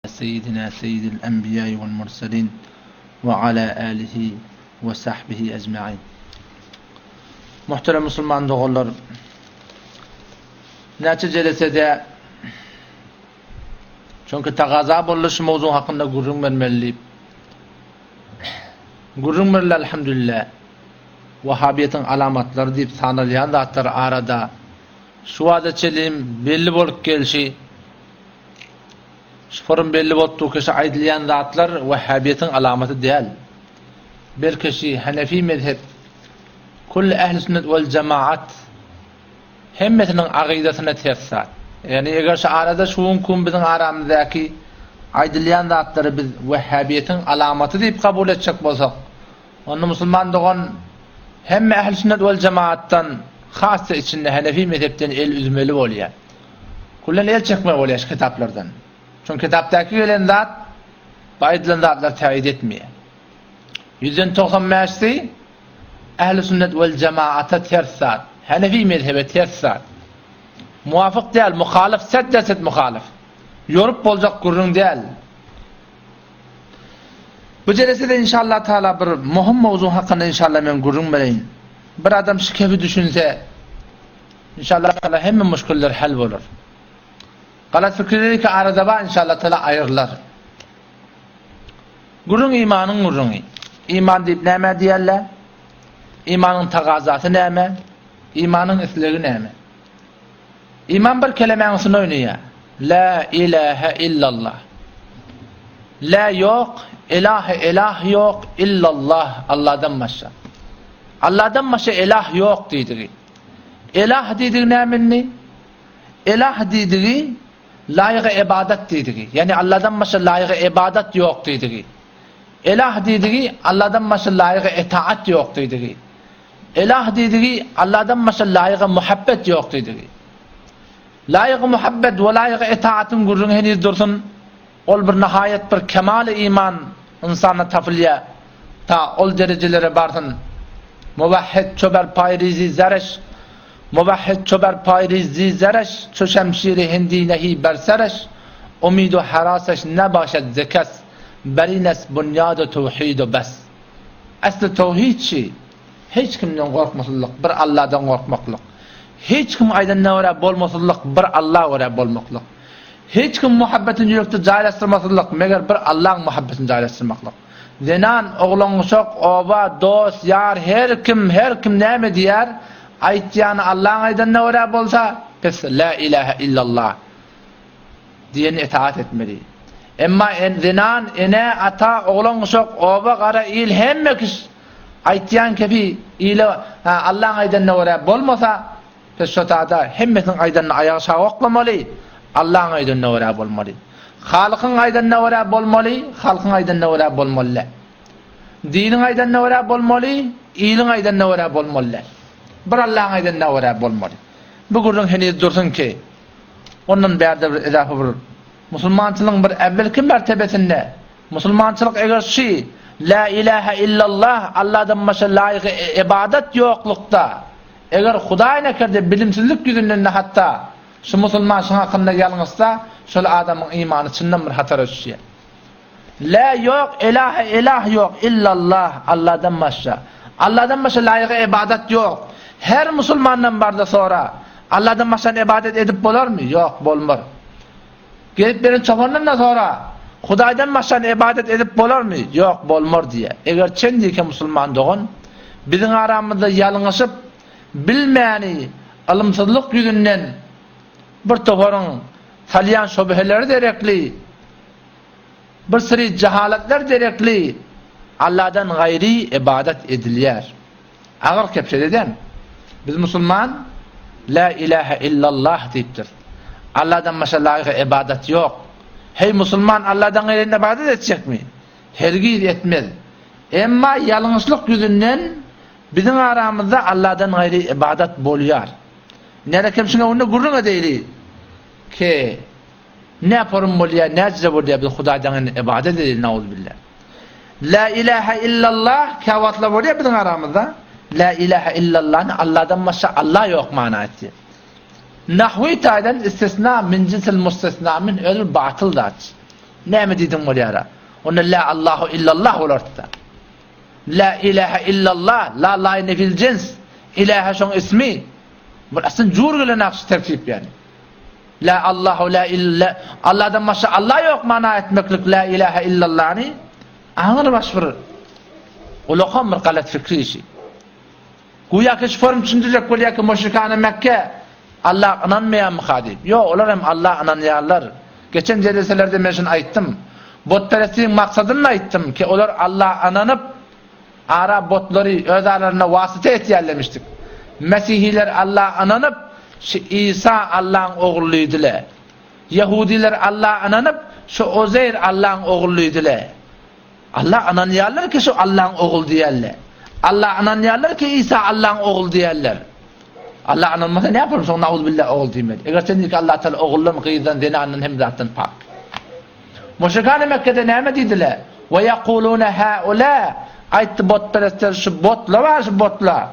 Seýidina Seýidil Enbiýai wal Murselin we ala alihi we sahbihi ejmain. Muhterem musulman doganlar, näçe jelesede çünki tagaza boldy şu mowzuň hakynda gürrüň bermeli diýip. Gürrüň berildi elhamdülillah. Wahhabiýetiň alamatlary diýip sanalýan zatlar arada şu wada çenli belli bolup gelşi Şu forum belli bolup durka şu aýdylýan zatlar wahhabiýetiň alamaty däl. Belki şu Hanefi mezhep kulli ehli sünnet wal jemaat hemmesiniň agydasyna ters zat. Ýagny eger şu arada şu günki gün biziň aramyzdaky aýdylýan zatlary biz wahhabiýetiň alamaty diýip kabul etjek bolsak, onda musulman dogan hemme ehli sünnet wal jemaatdan has-da içinde Hanefi mezhepden el üzmeli bolýar. Küllen el çekmeli bolýar şu kitaplardan. Çünki kitapdaky gelen zat bu aýdylan zatlary täýit etmeýär. Ýüzden 95 bäşsi Ähli sünnet wel jemaata ters zat. Hanefi mezhebe ters zat. Muwafyk däl, muhalyf, set derset muhalyf. Ýorup boljak gürrüň däl. Bu jelesede inşallah taala bir möhüm mowzu hakynda inşallah men gürrüň bereýin. Bir adam şu kefi düşünse, Inşallah Taala hemme muşkiller hal bolar. Galat fikirleri ki arada bar inşallah Taala aýrylar. Gürrüň imanyň gürrüňi. Iman diýip näme diýerler? Imanyň tagazasy näme? Imanyň islegi näme? Iman bir kelemäň üstünde oýnaýar. La ilahe illallah. La ýok, ilahe ilah ýok, illallah, Allahdan başga. Allahdan başga ilah ýok diýdigi. Elah diýdigi näme indi? Elah diýdigi laýyga ybadat diýdigi. Ýagny Allahdan başga laýyga ybadat ýok diýdigi. Elah diýdigi Allahdan başga laýyga etaat ýok diýdigi. Elah diýdigi Allahdan başga laýyga muhabbet ýok diýdigi. Laýyga muhabbet we laýyga etaatyň gürrüňi heniz dursun. Ol bir nihaýat bir kemaly iman ynsanda tapylýar. Ta ol derejelere barsyn. Muwahhid ço ber paýrizi zereş, Muwahhid ço ber paýrizi zereş, Ço şemşiri hindi nehi ber sereş, Umydu heraseş ne başed ze kes, Berines bunýadu towhidu bes. Esli towhid şi, hiç kimden gorkmasyzlyk, bir Alladan gorkmaklyk. Hiç kim aýdanyna görä bolmasyzlyk, bir Alla görä bolmaklyk. Hiç kim muhabbetini ýürekde jaýlaşdyrmasyzlyk, meger bir Allaň muhabbetini jaýlaşdyrmaklyk. Zenan, oglan-uşak, oba, dost, ýar, her kim, her kim näme diýer, aýtýany Allaň aýdanyna görä bolsa, pes Lä ilähe illallah diýenine etaat etmeli. Emma zenan, ene, ata, oglan-uşak, oba, gara il, hemme kiş aýtýan kepi ile, Allaň aýdanyna görä bolmasa, Biz şo tada hemmesiniň aýdanyny aýak aşak oklamaly, Allaň aýdanyna görä bolmaly. Halykyň aýdanyna görä bolmaly, halkyň aýdanyna görä bolmaly däl. Diniň aýdanyna görä bolmaly, iliň aýdanyna görä bolmaly däl. Bir Allaň aýdanyna görä bolmaly. Bu gürrüň heniz dursun ki, ondan bärde bir edafa bir musulmançylygyň bir äwwelki mertebesinde musulmançylyk eger şi La ilahe illallah Allahdan başga laýyk ybadat ýoklukda Eger Hudaý nekerde bilimsizlik ýüzünden-de hatda şu musulman şuň hakynda ýalňyşsa, şol adamyň imany çyndan bir hatara düşýär. Lä ýok, elahe elah ýok, illallah, Allahdan başga. Allahdan başga laýyga ybadat ýok. Her musulmandan barda sora, Allahdan başgany ybadat edip bolarmy? Ýok, bolmar. Gelip beren çopandan-da sora, Hudaýdan başgany ybadat edip bolarmy? Ýok, bolmar diýýär. Eger çen diýke musulman dogan, biziň aramyzda ýalňyşyp, bilmäni, ylymsyzlyk ýüzünden bir toparyň salýan şübheleri derekli, bir syry jahalatlar derekli Allahdan gaýry ybadat edilýär. Agyr kepşededen. Biz musulman La ilahe illallah diýipdir. Allahdan başga laýyk ybadat ýok. Heý musulman Allahdan gaýryny ybadat etjekmi? Hergiz etmez. Emma ýalňyşlyk ýüzünden biziň aramyzda Allahdan gaýry ybadat bolýar. Näre kemşiň öňünde gürrüň edeýli ki Ne forum bolýar, näcile bolýar biz Hudaýdan indi ybadat edeýli nauzubilla. La ilahe illallah käwagtlar bolýar biziň aramyzda. La ilahe illallahny Allahdan başga Allah ýok mana etýär. Nahwi taýdan istisna min jinsil mustasna min özi batyl zat. Näme diýdiň bolýara? Onda la Allahu illallah bolardy-da. La ilahe illallah, la laý nefil jins, ilahe şoň ismi. Bu aslyn jur gelen akşy tertip ýani. La Allahu la illa Allahdan başga Allah ýok mana etmeklik la ilahe illallany aňyr baş bir ulakan bir galat fikri işi. Güýä ki şu form düşündirjek bolýar ki müşrikana Mekke Allah ynanmaýarmyka diýip. Ýok, olar hem Allah ynanýarlar. Geçen jeleselerde men şuny aýtdym. Botperestligiň maksadyny aýtdym ki olar Allah ynanyp ara botlary öz aralarynda wasyta etýärlemişdik. Mesihiler Allah ynanyp şu Isa Allaň ogullydyle. Ýehudiler Allah ynanyp şu Ozeýr Allaň ogullydyle. Alla ynanýarlar ki şu Allaň ogul diýerler. Alla ynanýarlar ki Isa Allaň ogul diýerler. Alla ynanmasa näme bolsun soň nauzbillah ogul diýmedi. Eger sen diýki Allah Taala oguldan, gyzdan, zenandan hem zatdan pak. Müşrikany Mekgede näme diýdiler? Ve yekulune haula aýtdy botperestler şu botla bar şu botla.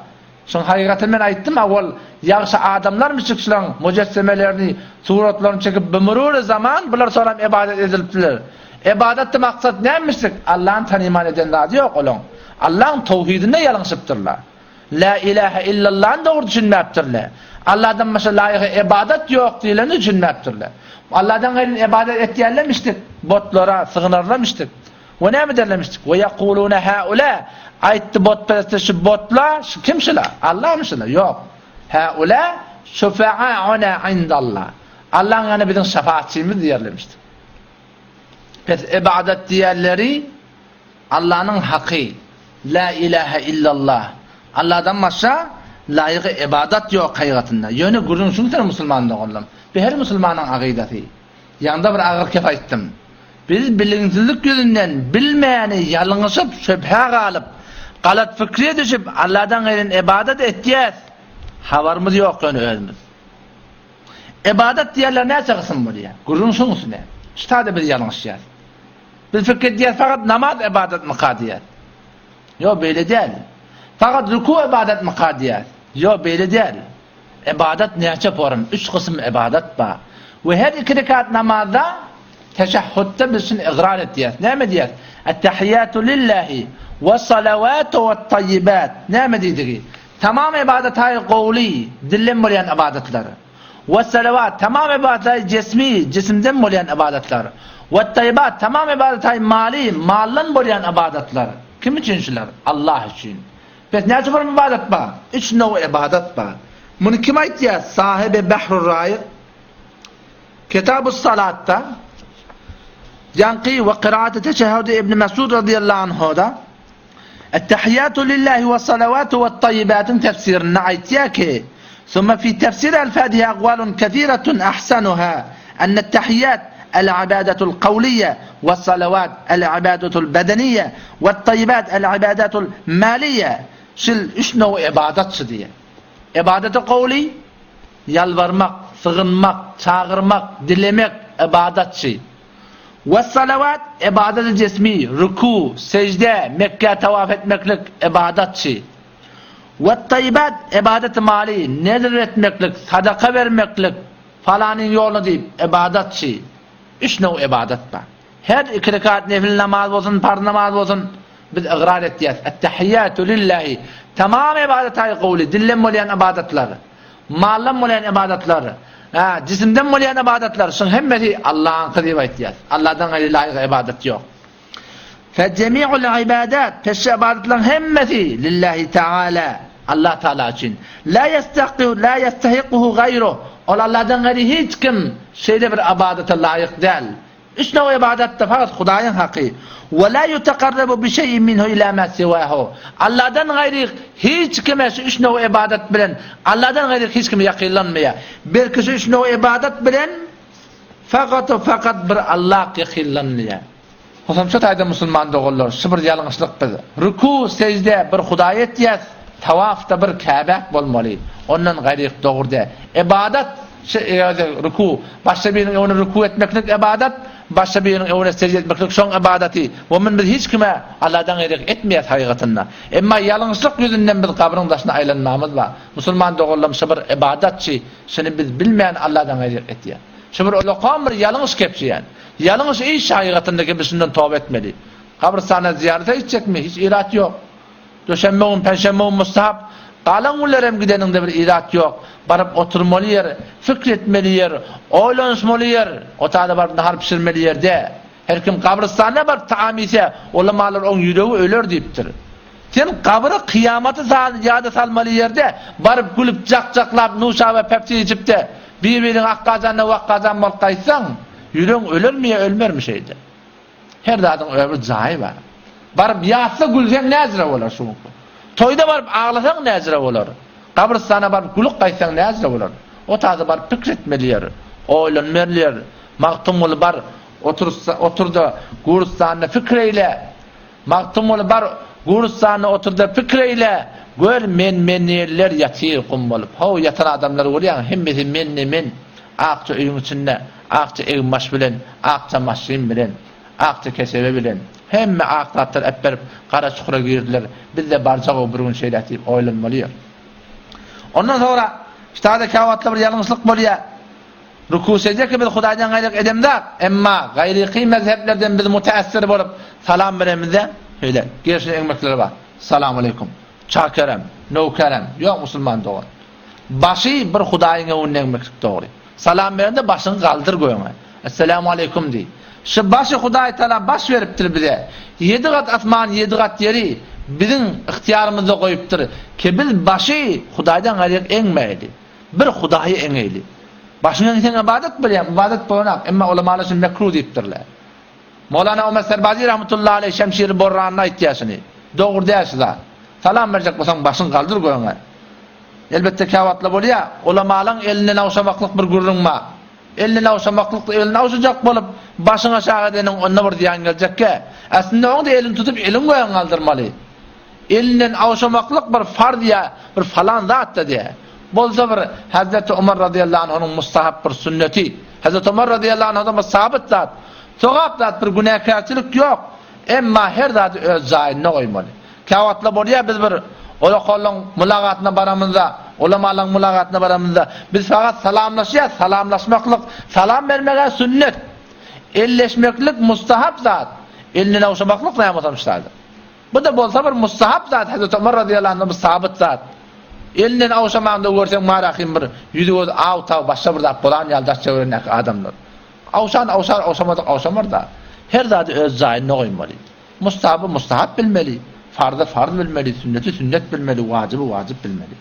Şuň hakykatyny men aýtdym awal ýagşy adamlar müşrikçileň müjessemelerini suratlaryny çekip bimururi zaman bular soram ybadat edilipdiler. Ybadatda maksat nämişdik Allany tanyman eden zady ýok olaň. Allaň towhidinde ýalňyşypdyrlar. La ilahe illallany dogry düşünmäpdirler. Alladan başga laýygy ybadat ýok diýileni düşünmäpdirler. Alladan gaýry ybadat etýärlemişdik botlara sygynarlamişdik. We näme derlemişdik? We ýekulune haula, aýtdy botperestler şu botla, şu kim şula? Allahmy şula? Ýok. Haula şufa'auna indallah. Allaň ýanynda biziň şefaatçymyz diýerlemişdik. Pes ibadat diýerleri Allanyň haky. La ilahe illallah. Alladan başga laýygy ibadat ýok haýgatynda. Ýöne gürrüň şunudyr musulman doganlarym. Bu her musulmanyň agydasy. Ýaňda bir agyr kep aýtdym. Biz bilimsizlik ýüzünden bilmäni ýalňyşyp, şübhä galyp, galat pikire düşüp, Alladan gaýryn ybadat etýäs, habarymyz ýok ýöne özümiz. Ybadat diýerler näçe gysym bolýar? Gürrüň şuň üstüne. Şu taýda biz ýalňyşýas. Biz pikir edýäs fakat namaz ybadatmyka diýýäs. Ýok, beýle däl. Fakat ruku ybadatmyka diýýäs. Ýok, beýle däl. Ybadat näçe form? Üç gysym ybadat bar. We her iki rekat namazda teşehhütde biz şuny ygrar etýäris. Näme diýýäris? Ettehiýatu lillahi we salawatu we taýyibat. Näme diýdigi? Tamam ybadat haý gowly, dilden bolýan ybadatlar. We salawat, tamam ybadat haý jesmi, jisimden bolýan ybadatlar. We taýyibat, tamam ybadat haý mali, maldan bolýan ybadatlar. Kim üçin şular? Allah üçin. Pes näçe form ybadat bar? Üç now ybadat bar. Muny kim aýtýar? Sahibi Bahrur Raýyk Kitabus Salatda ýaňky we Kiraati Teşehhudi Ibn Mesud radiyallahu anhuda Ettehiyyatu lillahi we salawatu we tayyibatyň tefsirinde aýtýar ki, Summa fi tefsir el-Fatiha aqwalun kethiratun ahsanuha enne ettehiyyat el-ibadatul kawliýe we salawat el-ibadatul bedeniýe we tayyibat el-ibadatul maliýe şil üç now ybadat şu diýýär. Ibadaty kawli ýalbarmak, sygynmak, çagyrmak, dilemek ybadatçy. We salawat ibadaty jesmi, ruku, sejde, Mekgä tawaf etmeklik ybadatçy. We tayyibat ibadaty mali, nezr etmeklik, sadaka bermeklik, Falanyň ýoluna diýip, ybadatçy. Üç nöw ybadat bar. Her iki rekat nefil namaz bolsun, parz namaz bolsun, biz ygrar etýäs. Ettehiýýatu lillahi. Tamam ybadat-aý gowly, dilden bolýan ybadatlar, maldan bolýan ybadatlar, ha, jisimden bolýan ybadatlar, şuň hemmesi Allahyňky diýip aýtýas. Allahdan gaýry laýyk ybadat ýok. Fe jemi'ul ibadat, peşe ybadatlaryň hemmesi lillahi taala, Allah Taala üçin. La yestahqihu la yestahiquhu gaýruh. Ol Allahdan gaýry hiç kim şeýle bir ybadata laýyk däl. Üç nöw ybadatda fakat Hudaýyň haky. Ve la yutaqarrabu bi şey'in minhu ila ma siwahu. Allahdan gaýry hiç kime şu üç nöw ybadat bilen Allahdan gaýry hiç kim ýakynlanmaýar. Belki şu üç nöw ybadat bilen fakat fakat bir Allah ýakynlanmaýar. Goşamça taýda musulman doganlar, şu bir ýalňyşlyk biz. Ruku, sejde bir Hudaýa etýäs, tawaf-da bir Käbäk bolmaly. Ondan gaýryk dogry däl. Ybadat, şu ruku, başga biriniň öňünde ruku etmeklik ybadat, başga biriniň öňünde sejde etmeklik şoň ybadaty. We muny biz hiç kime Alladan gaýryk etmeýäs hakykatynda. Emma ýalňyşlyk ýüzünden biz gabryň daşyna aýlanmagymyz bar. Musulman doganlarym şu bir ybadatçy, şuny biz bilmän Alladan gaýryk etýäs. Şu bir ulakam bir ýalňyş kepjeýän. Ýalňyş iş hakykatynda biz şundan toba etmeli. Gabrystana zyýarata gitjekmi? Hiç irat ýok. Duşenbe gün, penşenbe gün mustahap. Galan günler hem gideniňde bir irat ýok. Baryp oturmaly ýer, fikr etmeli ýer, oýlanyşmaly ýer, otada baryp nahar pişirmeli ýer däl. Her kim gabrystana baryp taam iýse, ulamalar oň ýüregi öler diýipdir. Sen gabry kyýamaty ýada salmaly ýerde baryp gülüp jak-jaklap nuşaba pepsi içip-de bir-biriňe akgajan-da wakgajan bolup gaýtsaň, ýüregiň ölermi ýa ölmermi şeýde? Her zadyň öz bir jaýy bar. Baryp ýasda gülseň näjre bolar şu günki. Toýda baryp aglasaň näjre bolar. Gabrystana baryp gülüp gaýtsaň näjre bolar. O taýda baryp pikir etmeli ýer, oýlanmaly ýer. Magtymguly bar, otursa, otur-da, gurustanda pikir eýle. Magtymguly bar, gurustanda otur-da pikir eýle. Gör, men-menliler ýatyr gum bolup. How, ýatan adamlary görýäň, hemmesi men-ne-men. Akja öýüň içinde, akja egin-baş bilen, akja maşyn bilen, akja kesebe bilen. Hemme ak zatlar äpberip, gara çukura girdiler. Biz-de barjag-ow bir gün şeýle diýip oýlanmaly ýer. Ondan soňra, ştada käwagtlar bir ýalňyşlyk bolýar. Ruku sejde ki biz Hudaýdan gaýryk edemzok, emma gaýryky mezheplerden biz müteessir bolup salam beremizde şeýle gerşine eňmekleri bar. Salam aleýkum. Çakerem, nöwkerem, ýok musulman dogan. Başy bir Hudaýyň öňünde eňmeklik dogry. Salam berende başyňy galdyr göňe. Esselamu aleýkum diý. Şu başy Hudaý Taala baş beripdir bize. Ýedi gat asman, ýedi gat ýeri biziň ygtyýarymyzda goýupdyr ki biz başy Hudaýdan gaýryk eňmäýli. Bir Hudaýa eňeýli. Başyňa eňseň ybadat bolýar, ybadat bolanok, emma ulamalar şuny mekruh diýipdirler. Mowlana Omar Serbazi rahmetullahi aleýh Şemşiri Borranda aýtýar şuny. Dogry däl şu zat. Salam berjek bolsaň başyňy galdyr göňe. Elbetde käwagtlar bolýar, ulamalaň elinden awşamaklyk bir gürrüň bar. Elinden awşamaklyk, elini awşajak bolup başyňy aşak edeniň onda bir zyýan geljekkä. Aslynda oň-da elini tutup eliň göňe galdyrmaly. Elinden awşamaklyk bir farz ýa bir falan zat-da däl. Bolsa bir Hezreti Omar razyýallahu anhunyň mustahap bir sünneti. Hezreti Omar razyýallahu anhudan bir sabyt zat. Sogap zat bir günäkärçilik ýok. Emma her zady öz jaýynda goýmaly. Käwagtlar bolýar biz bir olakollaň mulagatyna baramyzda, ulamalaň mulagatyna baramyzda biz fakat salamlaşýas, salamlaşmaklyk, salam bermeg-ä sünnet. Elleşmeklik mustahap zat. Elinden awşamaklyk näme bolsam şu zady. Bu-da bolsa bir mustahap zat, Hezreti Omar razyýallahu anhdan bir sabyt zat. Elinden awşamaňda görseň marahym bir ýüzi-gözi aw-taw başga bir zat bolan ýaly daş-töweregindäki adamlar. Awşan awşar, awşamadyk awşamar-da. Her zady öz jaýynda goýmaly. Mustahaby mustahap bilmeli, farzy farz bilmeli, sünneti sünnet bilmeli, wajyby wajyp bilmeli.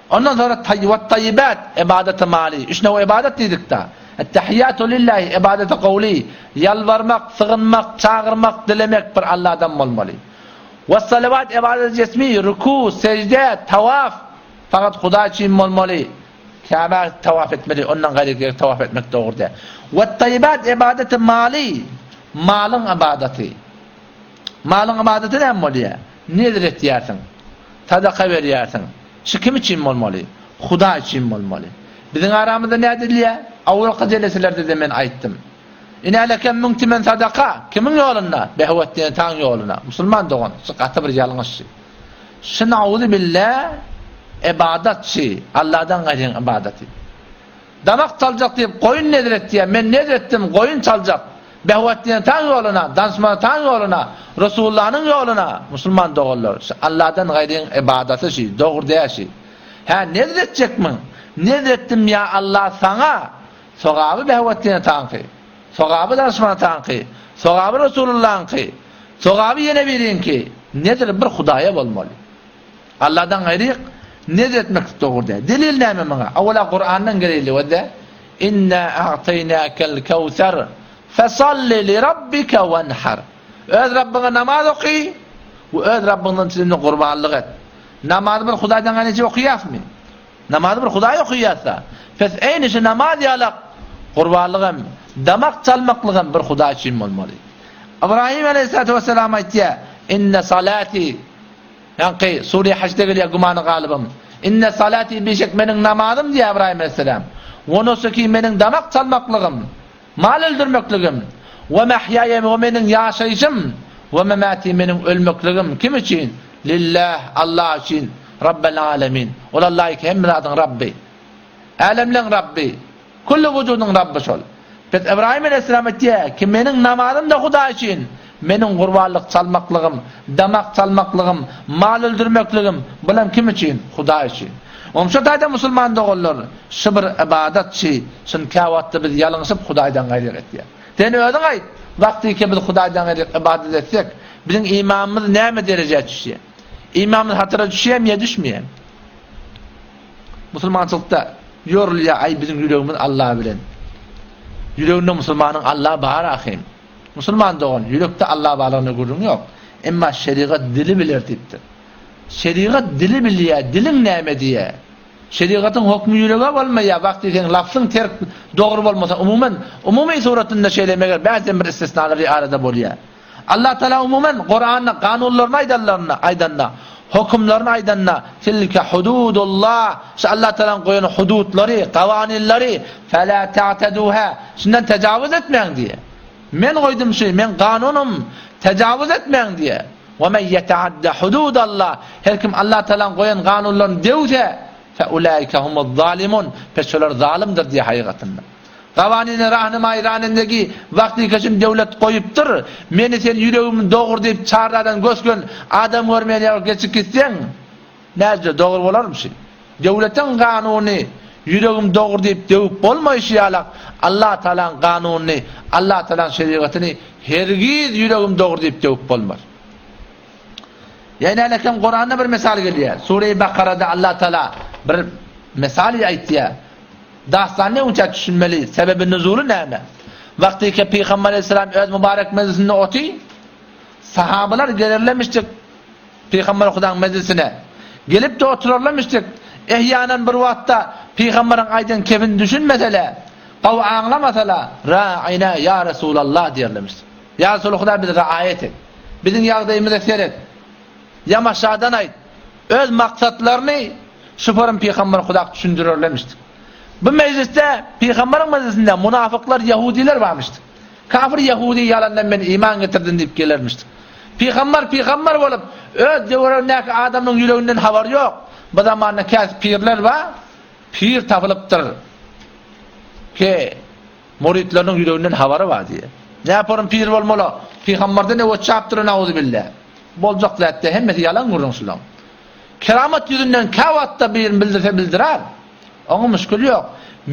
Ondan sonra wat-taýyibat ibadeti mali. Üç nöw ibadet diýdik-de. Et-tahiyyatu lillahi ibadeti kowli. Ýalbarmak, sygynmak, çagyrmak, dilemek bir Allahdan bolmaly. Was-salawat ibadeti jesmi, ruku, sejde, tawaf fakat Hudaý üçin bolmaly. Käbä tawaf etmeli, ondan gaýry ýere tawaf etmek dogry däl. Wat-taýyibat ibadeti mali. Malyň ibadaty. Malyň ybadaty näme bolýar? Nezr etýärsiň. Sadaka berýärsiň. Şu kim üçin bolmaly? Hudaý üçin bolmaly. Biziň aramyzda nädilýär? Owalky jeleselerde-de men aýtdym. Ine älekem müň tümen sadaka, kimiň ýolunda? Behwetdin Taň ýoluna. Musulman dogan, şu gaty bir ýalňyş. Şu nauzubilla ybadat şu, Allahdan gaýryň ybadaty. Damak çaljak diýip goýun nezr etýär. Men nezr etdim, goýun çaljak. Behwetdin Taň ýoluna, Danşman Taň ýoluna, Resulullanyň ýoluna, musulman doganlar, şu Allahdan gaýryň ybadaty şu, dogry däl şu. Hä, nezr etjekmiň? Nezr etdim ýa Allah saňa, sogaby Behwetdin Taňky, sogaby Danşman Taňky, sogaby Resulullaňky, sogaby ýene biriňki. Nezr bir Hudaýa bolmaly. Allahdan gaýry nezr etmeklik dogry däl. Delil näme muňa? Awala Kurandan geleýli we Inna a'taýnakel kewser fesalli li rabbike wenhar. Öz Rabbiňe namaz oky we öz Rabbiňden çenli gurbanlyk et. Namazy bir Hudaýdan gaýry okaýasmy? Namazy bir Hudaý okaýarsa, pes eýni şu namaz ýalak gurbanlyk hem, damak çalmaklyk hem bir Hudaý üçin bolmaly. Ibrahim aleyhissalatu vesselam aýtýar: Inne salati Ýaňky Sure Hajda gelýär gümany galybym. Inne salati bişek meniň namazym diýýär Ybraýym aleýhissalam. We nusuki meniň damak çalmaklygym, mal öldürmekligim, we mahýaýa we meniň ýaşaýşym, we memati meniň ölmekligim kim üçin? Lillah, Allah üçin, Rabbel alemin. Ol Allah ki hemme zadyň Rabby. Älemleň Rabby. Külli wujudyň Rabby şol. Pes Ybraýym aleýhissalam aýtýar ki, meniň namazym-da Hudaý üçin, meniň gurbanlyk çalmaklygym, damak çalmaklygym, mal öldürmekligim, bulam kim üçin? Hudaý üçin. Onuň şo taýda musulman doganlar, şu bir ybadatçy, şuny käwagtda biz ýalňyşyp Hudaýdan gaýryk etýäs. Sen özüň aýt, wagtyky biz Hudaýdan gaýryk ybadat etsek, biziň imanymyz näme derejä düşýär? Imanymyz hatara düşýärmi ýa düşmeýärmi? Musulmançylykda ýorulýar, aý biziň ýüregimiz Alla bilen. Ýüreginde musulmanyň Alla bar ahym. Musulman dogan, ýürekde Alla barlygyna gürrüň ýok. Emma şerigat dili biler diýipdir. Şerigat dili bilýär, diliň näme diýýär? Şerigatyň hokmy ýürege bolmaýar, wagty seň lafzyň terk dogry bolmasa, umuman, umumy suratynda şeýle meger bäzden bir istisnalar arada bolýar. Allah Taala umuman Kuranda kanunlaryny aýdanlarynda, aýdanda, hökümlerini aýdanda, tilke hududullah, şu Allah Taalanyň goýan hududlary, kawanynlary, fela ta'taduha, şundan tejawuz etmäň diýýär. Men goýdum şu, men kanunym, tejawuz etmäň diýýär. Ve men yeta'adda hududallah, her kim Allah Taalanyň goýan kanunlaryny döwse, fe ulaika humuz zalimun, pes şolar zalymdyr diýýär hakykatynda. Gawanini rahnemaýy ranendegi wagty keşim döwlet goýupdyr, meni sen ýüregim dogry diýip çarradan gös-gön adam görmeýän ýaly geçip gitseň, näce dogry bolarmyşyn? Döwletiň kanuny ýüregim dogry diýip döwüp bolmaýşy ýalak Allah Tagalaň kanunyny, Allah Tagalaň şerigatyny hergiz ýüregim dogry diýip döwüp bolmaz. Ýene äleken Kuranda bir mysal gelýär. Sure-i Bakarada Allah Tagala bir mysal aýtýar. Dastany öňçä düşünmeli, sebebi nuzuly näme? Wagtyky Pygamber aleyhisselam öz mübarek mejlisinde oty, sahabalar gelerlemişdik Pygamber Hudaň mejlisine. Gelip-de oturarlamişdik. Ehýanan bir wagtda Pygamberiň aýdan kebini düşünmesele, gowy aňlamasala, Ra'ina ýa Resulallah diýerlemişdik. Ýa Resuly Huda bizi raýat et. Biziň ýagdaýymyza seret. Ýamaşadan aýt. Öz maksatlaryny Şuparym pygamber Hudak düşündirerlemişdi. Bu mejlisde, pygamberiň mejlisinde munafyklar, ýahudiler barmyşdy. Kafir ýahudi ýalandan men iman getirdim diýip gelermişdi. Pygamber pygamber bolup, öz döwründäki adamyň ýüreginden habary ýok. Bu zamanda käsi pirler bar, pir tapylypdyr. Ki muritleriniň ýüreginden habary bar diýe. Näporun pir bolmaly? Pygamberden öwet çapdyr nauzubilla. Boljak zatda hemmesi ýalan gürrüň şulaň. Keramat ýüzünden käwagtda birini bildirse bildirer. Oňa müşgil ýok.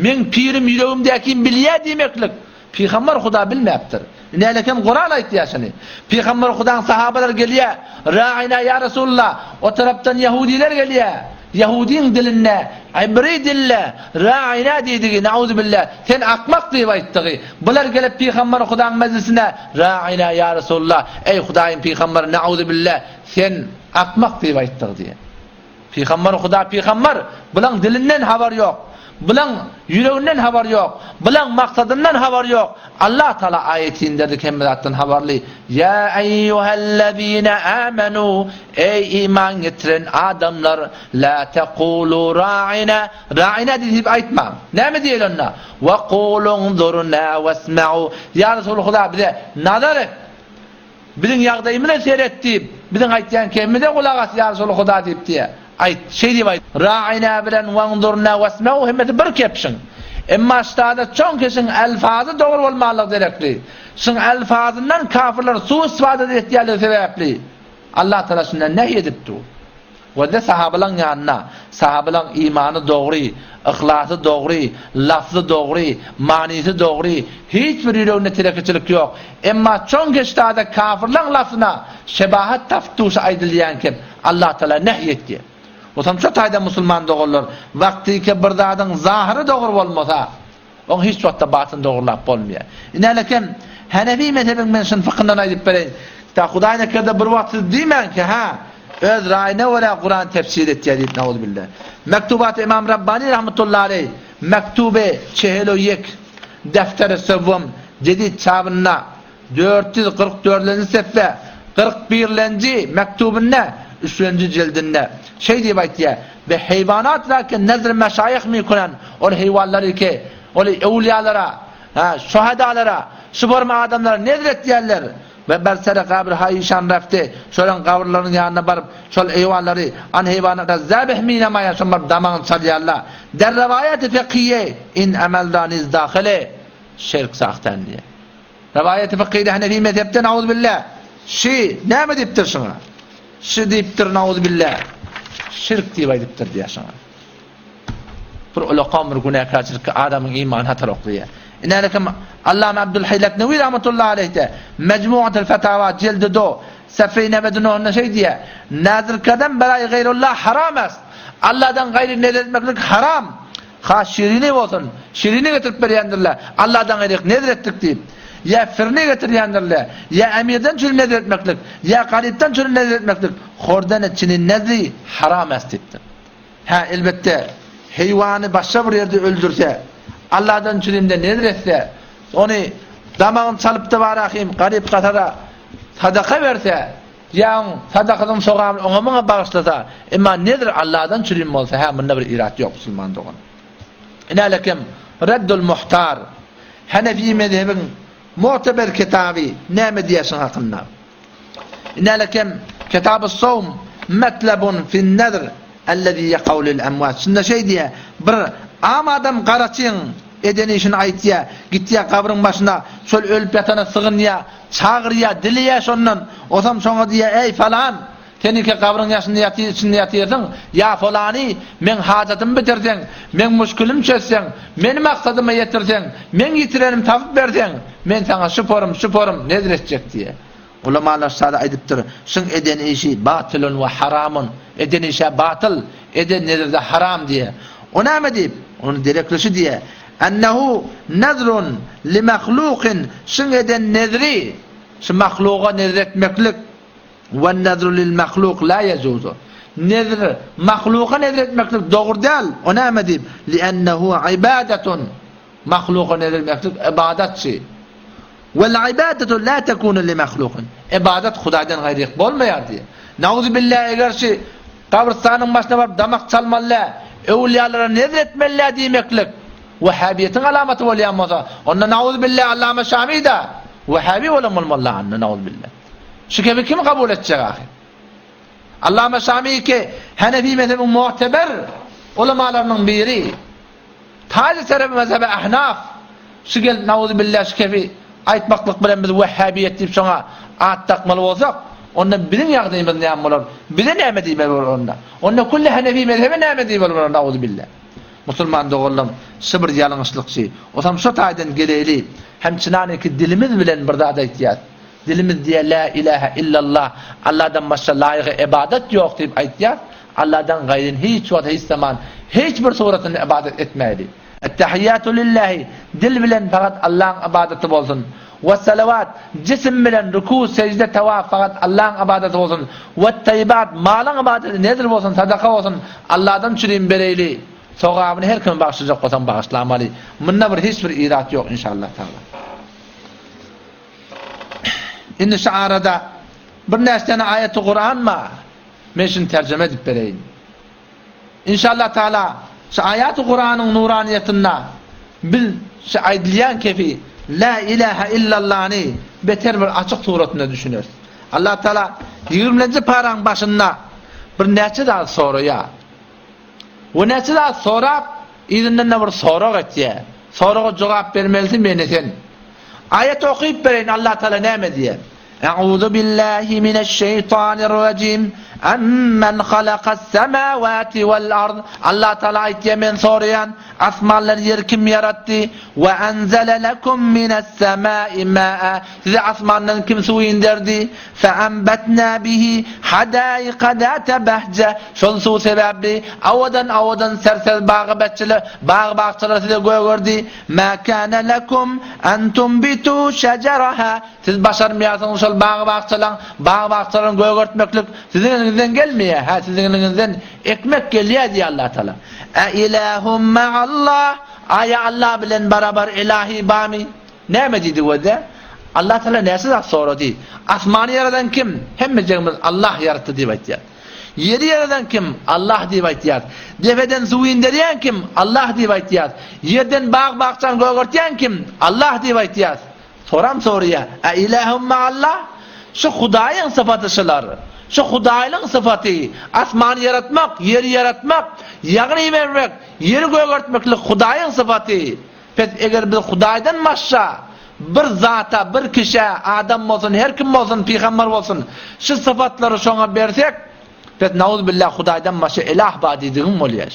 Meň pirim ýüregimdäkini bilýär diýmeklik Pygamber Huda bilmäpdir. Inälekem Kuran aýtýar şuny. Pygamber Hudaň sahabalary gelýär. Ra'ina ýa Resulullah. O tarapdan ýahudiler gelýär. Ýahudiň dilinde, ibri dilde ra'ina diýdigi, nauzubillah, sen akmak diýip aýtdygy. Bular gelip Pygamber Hudaň mejlisine ra'ina ýa Resulullah, eý Hudaýyň pygamberi nauzubillah, sen Akmak diýip aýtdyk diýýär. Pygamber Huda pygamber, bulaň dilinden habar ýok. Bulaň ýüreginden habar ýok. Bulaň maksadyndan habar ýok. Allah Taala aýat inderdi hemme zatdan habarly. Ýa eýýuhellezine amenu, eý iman getiren adamlar, la taqulu ra'ina, ra'ina diýip aýtmaň. Näme diýeli onda? Wa qulu unzurna wasma'u. Ýa Resul Huda bize nazar et. Biziň ýagdaýymyza seret diýip, biziň aýtýan kemimize gulak as, ýa Resuly Huda diýip diýýär. Aýt, şeý diýip aýt. Ra'ina bilen wanzurna wasma'u hemmesi bir kepşiň. Emma ştada çoň keşiň elfazy dogry bolmanlygy derekli. Şuň elfazyndan kafirler su-istifada etýänligi sebäpli Allah Tagala şundan nehy edip dur. Welde sahabalaň ýanyna, sahabalaň imany dogry, yhlasy dogry, lafzy dogry, manysy dogry, hiç bir ýüreginde telekeçilik ýok. Emma çoň keşdada kafirlaň lafzyna şebahat tapyp duşa aýdylýan kep Allah Taala nehy etýär. Otam şo taýda musulman doganlar wagtyke bir zadyň zahyry dogry bolmasa, Oň hiç wagtda batyny dogrulap bolmaýar. Inälekem, Hanefi mezhebiň men şuny fykyndan aýdyp bereýin. Ta Hudaý nekerde bir wagt siz diýmäň ki, hä, öz raýyna görä Kuran tefsir etýär diýip nauzubilla. Mektubat Imam Rabbani rahmetullahi aleý, Mektube çehel o ýek, Defteri sewwum, Jedid çabynda, 444-lenji sefhe, 41-lenji mektubynda, üçlenji jildinde şeý diýip aýtýar, Be heýwanat ra ke nezr meşaýyh mikunan, ol heýwanlary ke, ol öwlüýalara, ha, şuhadalara, şu forma adamlara nezr etýärler. We ber sere gabr haýyşan refte, şolaryň gabyrlarynyň ýanyna baryp, şol heýwanlary, an heýwanat ra zäbeh minamaýan, şoň baryp damagyny çalýarlar. Der rewaýaty fekiýe in emel ra niz dahile. Şirk sahtan diýýär. Rowaýaty fykhyda Hanefi mezhepde nauzubilla şi näme diýipdir şuňa? Şi diýipdir nauzubilla şirk diýip aýdypdyr diýýär şuňa. Bir ulakan bir günäkärçilikde adamyň imany hatar oklaýar. Inälekem Allama Abdulhaý Leknewi rahmetullahi aleyhde Mejmuatul Fetawa jildi do sefeý 99-da şeý diýýär, Nazr kadam beraý gaýrullah haram est. Allahdan gaýry nezr etmeklik haram. Ha şirini bolsun, şirini getirip berýändirler, Allahdan gaýry nezr etdik diýip. Ýa firini getirýändirler, ýa emirden çüri nezr etmeklik, ýa garypdan çüri nezr etmeklik, hordene çinin nezri haram est diýipdir. Hä, elbetde, heýwany başga bir ýerde öldürse, Allahdan çürimde nezr etse, ony damagyny çalyp-da barahym garyp-gasara sadaka berse, ýa oň sadakasynyň sogabyny oňa-muňa bagyşlasa, emma nezr Allahdan çürim bolsa, hä, munda bir irat ýok, musulman dogan. Inälekem Reddul Muhtar, Hanefi mezhebiň mu'teber kitaby näme diýýär şuň hakynda? Inälekem Kitabus-Sowm metlebun fin-nezr ellezî ýekau lil-emwat. Şunda şeý diýýär, bir am adam garaçyň eden işini aýtýar, gitýär gabryň başyna, şol ölüp ýatana sygynýar, çagyrýar, dileýär şondan. Osam şoňa diýýär, Eý, falan, sen iki gabryň ýaşynda ýatyr, içinde ýatyrsyň, ýa folany, meň hajatymy bitirseň, meň muşkilimi çözseň, meni maksadyma ýetirseň, meň ýitirenimi tapyp berseň, Men saňa şu porum, şu porum nezr etjek diýýär. Ulamalar sada aýdypdyr, Şuň eden işi batylun we haramun, eden işä batyl, eden nezri-de haram diýýär. O näme diýip? Ony dereklişi diýýär, Ennehu nezrun li mahlukin, şuň eden nezri, şu mahluga nezr etmeklik, Wennezru lil mahluk la yejuzu. Nezr, mahluga nezr etmeklik dogry däl. O näme diýip? Li'ennehu ibadetun. Mahluga nezr etmeklik ybadatçy. Wel ibadatu la tekunu li mahlukin. Ybadat Hudaýdan gaýryk bolmaýar diýýär. Nauzubillah eger şu gabrystanyň başyna baryp damak çalmaly däl, öwülýalara nezr etmeli däl diýmeklik wehhabiýetiň alamaty bolýan bolsa, onda nauzubillah Allama Şami-da wehhabi bolan bolmaly anda nauzubillah. Şu kebi kim kabul etjek ahy? Allama Şami ki Hanefi mezhebiň mu'teber ulamalarynyň biri. Taýly serebi mezhebe Ahnaf. Şu gelip nauzubillah şu kefi aýtmaklyk bilen biz wehhabiýet diýip şoňa at dakmaly bolsak, onda biziň ýagdaýymyz näme bolar? Bize näme diýmeli bolar onda? Onda külli Hanefi mezhebe näme diýmeli bolar nauzubillah? Musulman doganlarym, şu bir ýalňyşlykçy. Osam şo taýdan geleýli. Hem çynanyňky dilimiz bilen bir zat aýtýas. Dilimiz diýýär Lä ilähe illallah, Allahdan başga laýygy ybadat ýok diýip aýtýas, Allahdan gaýryn hiç wagt hiç zaman hiç bir suratynda ybadat etmäýli. Ettehiýýatu lillahi, dil bilen fakat Allahyň ybadaty bolsun. Wessalawat, jisim bilen ruku, sejde, tawaf fakat Allahyň ybadaty bolsun. Wettaýýibat, malyň ybadaty nezr bolsun, sadaka bolsun, Allahdan çürim bereýli. Sogabyny her kime bagyşlajak bolsaň bagyşlamaly. Munda bir hiç bir irat ýok inşallah taala. Indi şu arada birnäçe tane aýaty Kuran bar. Men şuny terjime edip bereýin. Inşallah Taala şu aýaty Kuranyň nuraniýetinde biz şu aýdylýan kefi La ilaha illallany beter bir açyk suratynda düşüneris. Allah Taala 20-nji paraň başynda bir näçe zat soraýar. We näçe zat sorap, yzyndan-da bir sorag etýär. Soraga jogap bermelisi men sen. Aýat okyp bereýin Allah Taala näme diýýär? Euzu billahi mineşşeýtanirrajim. Ammen halakas semawati wal ard. Allah Taala aýtýar men soraýan, asmanlary ýeri kim ýaratdy? We enzele lekum mines semai maa. Size asmandan kim suw inderdi? Feanbetna bihi hadaika zate behje. Şol suw sebäpli awadan-awadan serser bagy-bäççeler, bag-bakjalar size gögerdi. Mä kâne lekum en tunbitu şejeraha. Siz başarmaýarsyňyz şol bag-bakjalaň, bag-bakjalaryny gögertmeklik siziň eliňizden gelmeýär. Hä, siziň eliňizden ekmek gelýär diýýär Allah Taala. E ilahum ma'allah. Aýa Allah bilen barabar ilahi barmy? Näme diýdi gözle? Allah Taala näçe zat sorady. Asmany ýaradan kim? Hemmejegimiz Allah ýaratdy diýip aýtýar. Ýeri ýaradan kim? Allah diýip aýtýar. Depeden suw inderýän kim? Allah diýip aýtýar. Ýerden bag-bakjany gögertýän kim? Allah diýip aýtýar. Soram soraýar. A ilahum ma'allah? Şu Hudaýyň sypaty şular. Şu Hudaýlyň sypaty, asmany ýaratmak, ýeri ýaratmak, ýagyn ibermek, ýeri gögertmeklik Hudaýyň sypaty. Pes eger biz Hudaýdan başga bir zata, bir kişä, adam bolsun, her kim bolsun, pygamber bolsun, şu sypatlary şoňa bersek, pes nauzbillah Hudaýdan başga ilah bar diýdigiň bolýar.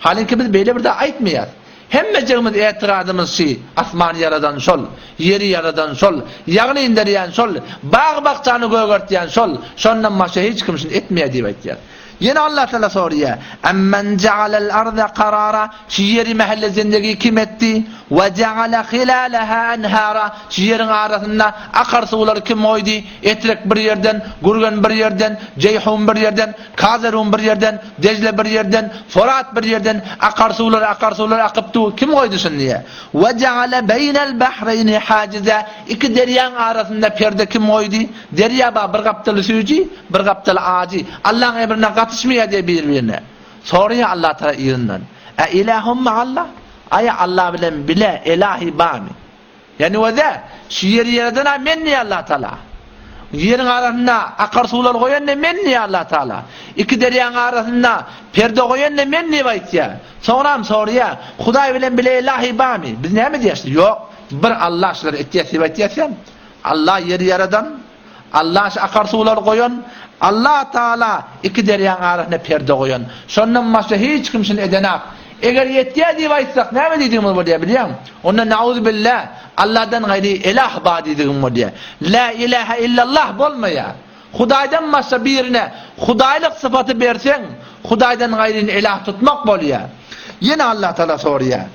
Halinki biz beýle bir zat aýtmaýas. Hemmejigimiz etiradymyz şi, asmany ýaradan şol, ýeri ýaradan şol, ýagyny inderýän şol, bag-bakjany gögertýän şol, şondan başga hiç kim şuny etmeýär diýip aýtýas. Ýene Allah Taala soraýar, Amman ja'alal arda karara, şu ýeri mähelle zindegi kim etdi? We ja'ala hilalaha anhara, şu ýeriň arasynda akar suwlary kim goýdy? Etrek bir ýerden, Gürgen bir ýerden, Jeýhun bir ýerden, Kazerun bir ýerden, Dejle bir ýerden, Forat bir ýerden akar suwlar, akar suwlar akyp dur. Kim goýdy şuny diýýär. We ja'ala beýnel bahreýni hajiza, iki derýaň arasynda perde kim goýdy? Derýa bar, bir gapdaly süýji, bir gapdaly ajy. Allaň emrine gatyşmaýar diýýär bir-birine. Soraýar Allah Tagala yzyndan. Ä ilahum ma'allah? Aýa Allah bilen bile elahi barmy? Ýagny özi, şu ýeri ýaradan-a men diýýär Allah Tagala. Ýeriň arasynda akar suwlar goýan-da men diýýär Allah Tagala. Iki derýaň arasynda perde goýan-da men diýip aýtýar. Soňram soraýar, Hudaý bilen bile ilahi barmy? Biz näme diýýäs? Ýok, bir Allah şulary etýär diýip aýtýas. Allah ýeri ýaradan, Allah şu akar suwlary goýan, Allah Taala iki derýaň arasynda perde goýan. Şondan başga hiç kim şuny edenak. Eger ýetýär diýip aýtsak, näme diýdigimiz bolýar bilýäňmi? Onda nauzubilla, Allahdan gaýry ilah bar diýdigim bolýar. La ilaha illallah bolmaýar. Hudaýdan başga birine hudaýlyk sypaty berseň, Hudaýdan gaýryny ilah tutmak bolýar. Ýene Allah Taala soraýar.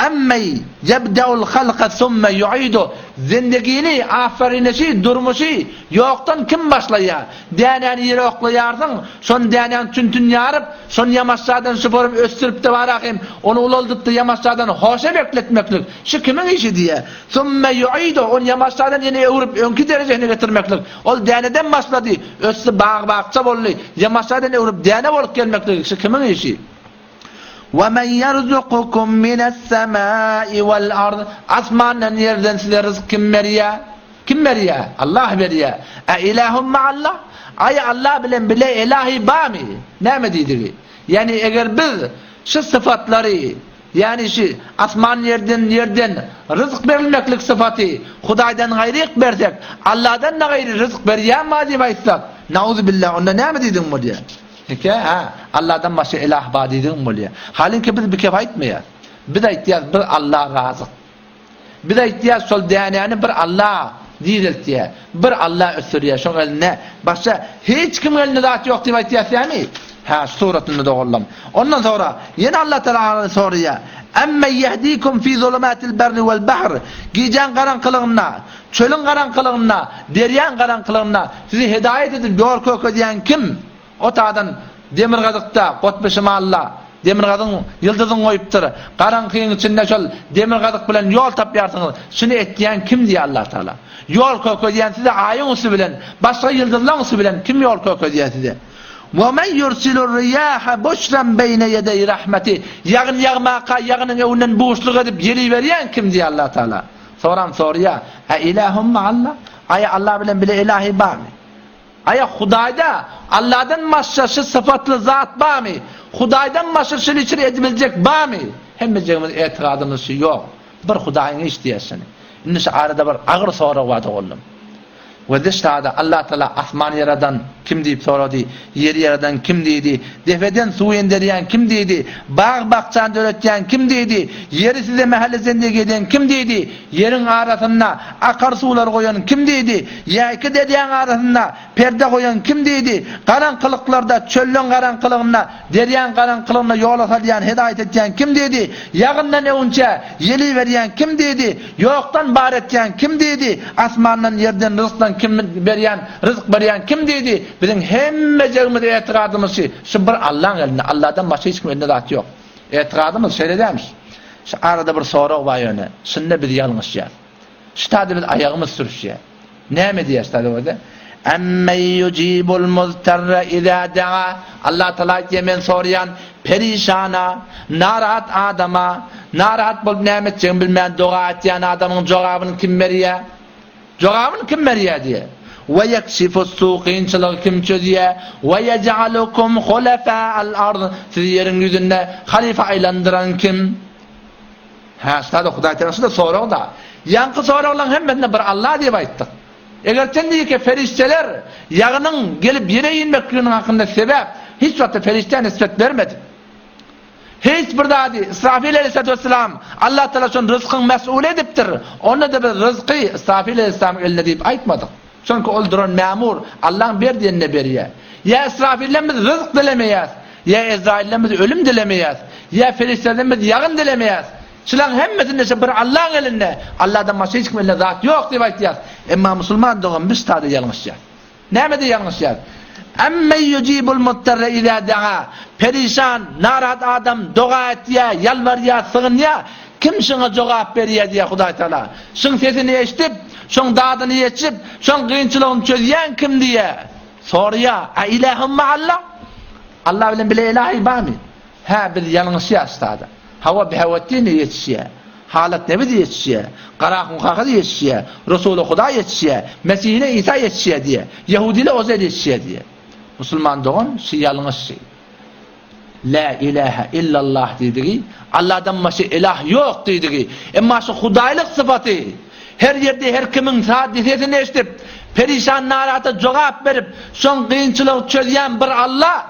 Emmey ýebdeul halka summe ýuidu, Zendigini, afarinişi, durmuşy, ýokdan kim başlaýar? Dänäni ýere oklaýarsyň, şony dänäni tün-tün ýaryp, şony ýamaşjadan şyparyp ösdürip-de barak hem ony ulaldyp-da ýamaşjadan hoşa bekletmeklik, şu kimiň işi diýýär. Summe ýuidu, ony ýamaşjadan ýene öwrüp öňki derejesine getirmeklik. Ol däneden başlady, ösdi bag-bakja boldy, ýamaşjadan öwrüp däne bolup gelmeklik, şu kimiň işi? We men ýerzukukum mine's-semai wal-ard Asmandan ýerden size ryzk kim berýär? Kim berýär? Allah berýär. E ilahum ma'allah? Aý Allah bilen bile ilahi barmy? Näme diýdigi? Ýagny eger biz şu sypatlary, ýagny şu asman ýerden ýerden ryzk berilmeklik sypaty Hudaýdan gaýryk bersek, Allahdan-da gaýry ryzk berýän bar diýip aýtsak, nauzubillah, onda näme diýdigiň bolýar? Heke, hä, Allahdan başga ilah bar diýdigiň bolýar. Halinki biz bikep aýtmaýas. Biz aýtýas, bir Allah razyk. Biz aýtýas, şol dänäni bir Allah direltýär, bir Allah ösdürýär, şoň elinde başga hiç kimiň elinde zat ýok diýip aýtýas dämi? Hä, şu suratynda doganlam. Ondan soňra ýene Allah Tagala soraýar, Emme ýehdikum fi zulumatil berri wal bahr? Gijäň garaňkylygynda, çölüň garaňkylygynda, derýaň garaňkylygynda sizi hedaýat edip ýol kökezýän kim? O taýdan demirgazykda, gotby şymalda demirgazygyň ýyldyzyny goýupdyr. Garaňkyň içinde şol demirgazyk bilen ýol tapýarsyňyz. Şuny etýän kim diýýär Allah Tagala. Ýol kökezýän size aýyň üsti bilen, başga ýyldyzlaryň üsti bilen kim ýol kökezýär size? Wa men yursilur riyaha buşran beýne ýedeý rahmeti. Ýagyn ýagmaka ýagynyň öňünden buşluk edip ýel iberýän kim diýýär Allah Tagala. Soram soraýar, A ilahum ma'allah? Aýa Allah bilen bile ilahi barmy? Aýa Hudaýda Allahdan başga şu sypatly zat barmy? Hudaýdan başga şuny üçin edibiljek barmy? Hemmejigimiz etigadymyz şu ýok. Bir Hudaýyň işi diýýäs şuny. Indi şu arada bir agyr sorag bar doganlarym. We dışarda Allah Taala asmany ýaradan kim diýip sorady, ýeri ýaradan kim diýdi, depeden suw inderýän kim diýdi, bag-bakjany döretýän kim diýdi, ýeri size mähelle zendegi eden kim diýdi, Ýeriň arasynda akar suwlar goýan kim diýdi? Ýa iki derýaň arasynda perde goýan kim diýdi? Garaňkylyklarda, çöllüň garaňkylygynda, derýaň garaňkylygynda ýola salýan, hedaýat etýän kim diýdi? Ýagyndan öwünçä ýel iberýän kim diýdi? Ýokdan bar etýän kim diýdi? Asmandan, ýerden ryzkdan kim berýän, ryzk berýän kim diýdi? Biziň hemmejegimiz etigadymyz şi, şu bir Allaň elinde, Alladan başga hiç kimiň elinde zat ýok. Etigadymyz şeýle dälmiş. Şu arada bir sorag bar ýöne. Şunda biz ýalňyşýas. Şu taýda biz aýagymyz sürüşýär. Näme diýýär şu taýda bolsa? Emmen yujibul muztarra iza daa. Allah Taala aýtýar, men soraýan perişana, narahat adama, narahat bolup näme etjegini bilmän doga etýän adamyň jogabyny kim berýär? Jogabyny kim berýär diýýär. We ýekşifus-su kynçylygy kim çözýär? We ýej'alukum hulefâ'al ard sizi ýeriň ýüzünde halyfa aýlandyran kim? Hä, ştada Hudaý Tagala şuda sorag-da. Ýaňky soraglaryň hemmesinde bir Allah diýip aýtdyk. Eger sen diýke perişdeler ýagynyň gelip ýere inmekliginiň hakynda sebäp hiç wagtda perişdä nisbet bermedik. Hiç bir zady Israfil aleyhissalatu vesselam Allah Tagala şony ryzkyň mes'uly edipdir. Onda-da biz ryzky Israfil aleyhissalamyň elinde diýip aýtmadyk. Çünki ol duran mämur, Allaň ber diýenine berýär. Ýa Israfilden biz ryzk dilemeýäs, ýa Ezrailden biz ölüm dilemeýäs, ýa perişdelerden biz ýagyn dilemeýäs. Şularyň hemmesinde şo bir Allaň elinde, Alladan başga hiç kimiň elinde zat ýok diýip aýtýas. Emma musulman dogan biz ştada ýalňyşýas. Nämede ýalňyşýas? Emmen ýujibul muttarra iza daa. Perişan, narahat adam doga etýär, ýalbarýar, sygynýar. Kim şuňa jogap berýär diýýär Hudaý Tagala. Şuň sesini eşidip, şoň dadyny ýetişip, şoň kynçylygyny çözýän kim diýýär. Soraýar, A ilahum ma'allah? Allah bilen bile ilahi barmy? Hä, biz ýalňyşýas sada. Hawa, Behawetdin-de ýetişýär. Halat Nebi-de ýetişýär. Garahun kaka-da ýetişýär. Resuly Hudaý ýetişýär. Mesihine Isa ýetişýär diýýär. Ýehudile Ozeýr ýetişýär diýýär. Musulman dogan, şu ýalňyş şy. Lä ilähe illallah diýdigi, Allahdan başga ilah ýok diýdigi. Emma şu hudaýlyk sypaty her ýerde her kimiň sady sesini eşidip, perişan narahata jogap berip, şoň kynçylygy çözýän bir Allah.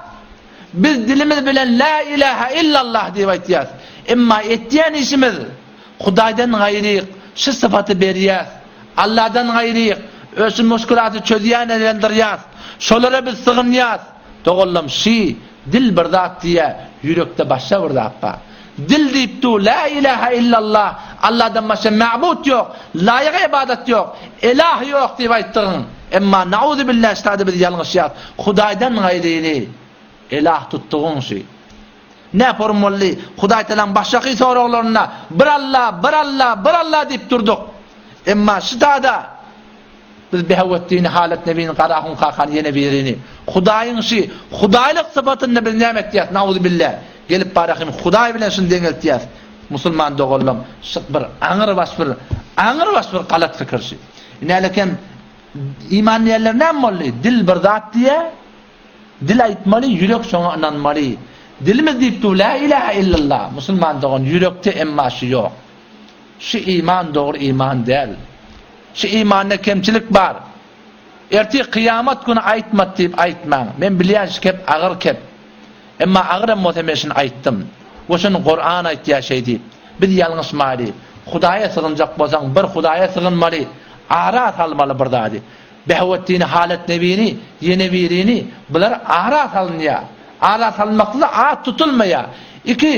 Biz dilimiz bilen Lä ilähe illallah diýip aýtýas. Emma etýän işimiz Hudaýdan gaýryk şu sypaty berýäs. Allahdan gaýryk öz şu muşkulaty çözýäne ýandyrýas. Şolara biz sygynýas. Doganlam şi dil bir zat diýýä, ýürekde başga bir zat bar. Dil diýip dur, la ilahe illallah, Allahdan başga ma'bud ýok, laýyk ybadat ýok, ilah ýok diýip aýtdygyň. Emma nauzubillah ştada biz ýalňyşýas. Hudaýdan gaýryny ilah tutdugyň şi. Ne forum boldy? Hudaý Tagalaň başdaky soraglarynda bir Allah, bir Allah, bir Allah diýip durduk. Emma ştada Biz Behawetdini, Halet Nebini, Garahun kakany ýene birini. Hudaýyň şi Hudaýlyk sypatynda biz näme etýäs? Nauzubilla. Gelip barahym Hudaý bilen şuny deňeltýäs. Musulman doganlam, şy bir aňyr baş bir aňyr baş bir galat pikir şi. Inälekem iman diýenler näme boldy? Dil bir zat diýä, dil aýtmaly, ýürek şoňa ynanmaly. Dilimiz diýip dur la ilaha illallah. Musulman dogan ýürekde emma şy ýok. Şu iman dogry iman däl. Şu imanda kemçilik bar. Ertir kyýamat güni aýtmat diýip aýtmaň. Men bilýän şu kep agyr kep. Emma agyr hem bolsa men şuny aýtdym. We şuny Kuran aýtýar şeý diýip. Biz ýalňyşmaly. Hudaýa sygynjak bolsaň bir Hudaýa sygynmaly. Ara salmaly bir zady. Behawetdini Halet Nebini ýene birini bular ara salynýar. Ara salynmakda at tutulmaýar. Iki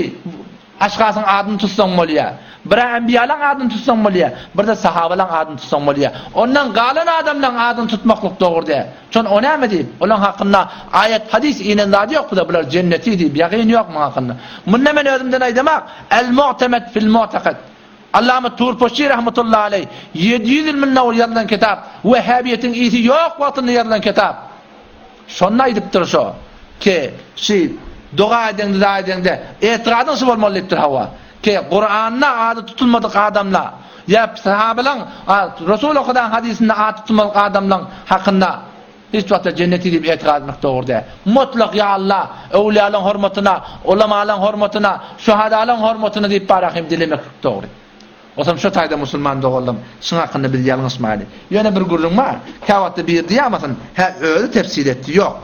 Aşgasyň adyny tutsaň bolýar. Bir-ä enbiýalaň adyny tutsaň bolýar, bir-de sahabalaň adyny tutsaň bolýar. Ondan galan adamlaň adyny tutmaklyk dogry däl. Şon o näme diýip, olaň hakynda aýat, hadys inen zady ýok bize, bular jenneti diýip, ýagyn ýok muň hakynda. Munda men özümden aýdamak, El-mu'temed fil-mu'teked. Allama Turpoşçy rahmetullahi aleý, 700 ýyl mundan owal ýazylan kitap, wehhabiýetiň ysy ýok wagtynda ýazylan kitap. Şonda aýdypdyr şo, ki, şi, doga edeňde, zat edeňde, etigadyň şi bolmaly diýipdir, hawa, ki, Kuranda ady tutulmadyk adamla, ýa sahabalaň, Resuly Hudaň hadysynda ady tutulmadyk adamlaň hakynda hiç wagtda jenneti diýip etigad etmek dogry däl. Mutlak ýa Allah, öwlüýalaň hormatyna, ulamalaň hormatyna, şuhadalaň hormatyna diýip barahym dilemeklik dogry. Otam şo taýda musulman doganlarym, şuň hakynda biz ýalňyşmaýly. Ýöne bir gürrüň bar. Käwagtda biri diýýärmisin, hä özi tefsir etdi. Ýok.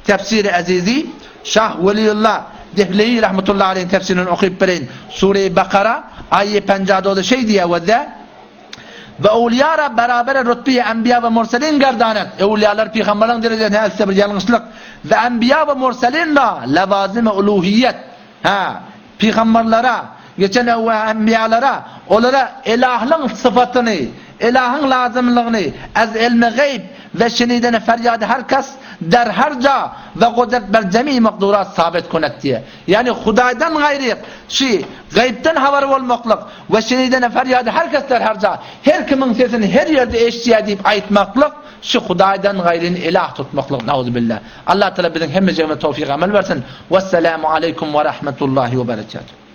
Tefsiri Ezizi, Şah Weliullah Dehlewi rahmetullahi aleýhiň tefsirini okyp bereýin. Sure-i Bakara, aýe 59 şeý diýýär we de Ve ewliýara berabere rutbeýi enbiýa we murselin gerdanet. Ewliýalar pygamberleriň derejesine etse bir ýalňyşlyk. Ve enbiýa we murselin ra lewazime uluhiýet. Hä, pygamberlere, geçen we enbiýalara, olara Elahlyň sypatyny, Elahyň lazymlygyny, ez ilmi geýb we şenideni ferýady her kes, der her ja we gudret ber jemi makdurat sabit kunet diýýär. Ýagny Hudaýdan gaýry şi geýbden habary bolmaklyk we şenideni ferýady her kes der her ja, her kimiň sesini her ýerde eşidýär diýip aýtmaklyk şi Hudaýdan gaýryny elah tutmaklyk nauzubilla. Allah Taala biziň hemmejigimize towfyk amal bersin. Wessalamu aleýkum we rahmetullahi we berekatuh.